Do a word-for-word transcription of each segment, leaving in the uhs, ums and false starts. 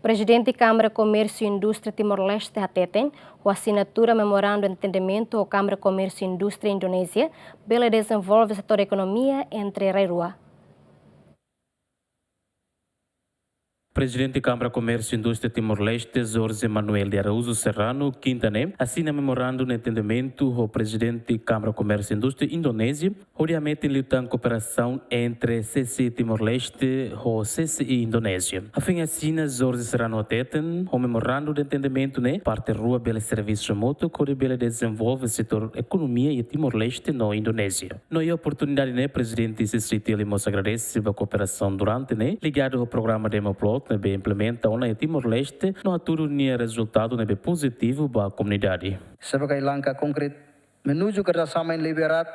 Prezidente Kámara Komérsiu Indústria Timor-Leste hateten, ho asinatura memorandu entendimentu ho Kámara Komérsiu Indústria Indonézia, bele dezenvolve setór ekonomia entre rai rua. Prezidente Kámara Komérsiu Indústria Timor-Leste, Jorge Manuel de Araújo Serrano, kinta ne'e, asina memorandu entendimentu ho Prezidente Kámara Komérsiu Indústria Indonézia, hodi hametin liután kooperasaun entre C C I Timor-Leste ho C C I Indonézia. Hafoin asina, Jorge Serrano hateten, ho memorandu entendimentu ne'e, parte rua bele servisu hamutuk hodi bele dezenvolve setór ekonomia iha Timor-Leste no Indonézia. No iha oportunidade ne'e, Prezidente C C I T L mós agradese ba kooperasaun durante ne'e, ligadu ho programa Demoplot ne'ebé implementa ona iha Timor-Leste, no hatudu nia rezultadu ne'ebé pozitivu ba komunidade. Sebagai langkah konkret menuju kerjasama yang lebih erat,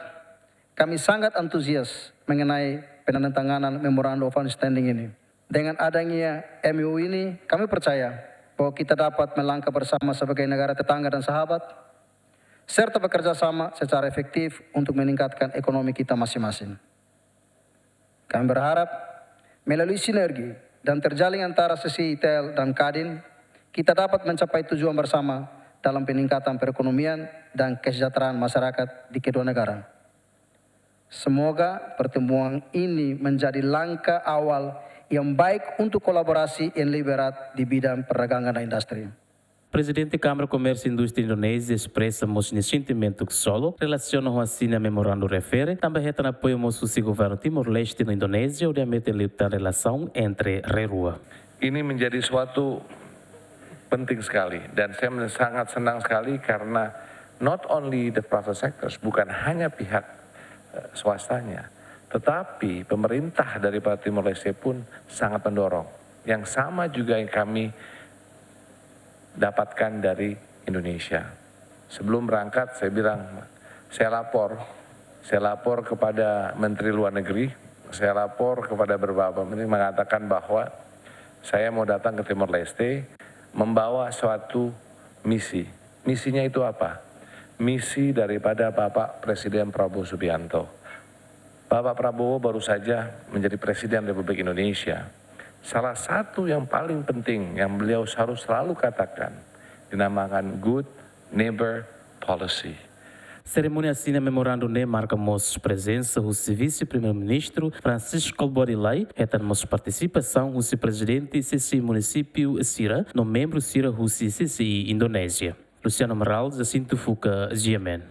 kami sangat antusias mengenai penandatanganan Memorandum of Understanding ini. Dengan adanya M O U ini, kami percaya bahwa kita dapat melangkah bersama sebagai negara tetangga dan sahabat, serta bekerja sama secara efektif untuk meningkatkan ekonomi kita masing-masing. Kami berharap, melalui sinergi dan terjalin antara C C I T L dan Kadin, kita dapat mencapai tujuan bersama dalam peningkatan perekonomian dan kesejahteraan masyarakat di kedua negara. Semoga pertemuan ini menjadi langkah awal yang baik untuk kolaborasi yang lebih erat di bidang perdagangan dan industri. Prezidente Kámara Komérsiu Indústria Indonézia espresa mós nia sentimentu ksolok relasiona ho asina memorandu refere, tanba hetan apoiu mós husi governu Timor-Leste no Indonézia, hodi hametin liután relasaun entre rai rua. Ini menjadi suatu penting sekali dan saya men-, sangat senang sekali karena not only the private sectors, bukan hanya pihak, eh, swastanya, tetapi pemerintah daripada Timor Leste pun sangat mendorong. Yang sama juga yang kami dapatkan dari Indonesia. Sebelum berangkat, saya bilang, saya lapor, saya lapor kepada Menteri Luar Negeri, saya lapor kepada beberapa menteri mengatakan bahwa saya mau datang ke Timor Leste membawa suatu misi. Misinya itu apa? Misi daripada Bapak Presiden Prabowo Subianto. Bapak Prabowo baru saja menjadi Presiden Republik Indonesia. Salah satu yang paling penting yang beliau harus selalu katakan dinamakan Good Neighbor Policy. Serimónia asina memorandu ne'e marka mós prezensa husi Vise-Primeiru-Ministru Francisco Albuady Lay, hetan mós partisipasaun husi prezidente C C I munisípiu sira no membru sira husi C C I Indonézia. Luciano Amaral, Jacinto Fuca, G M N.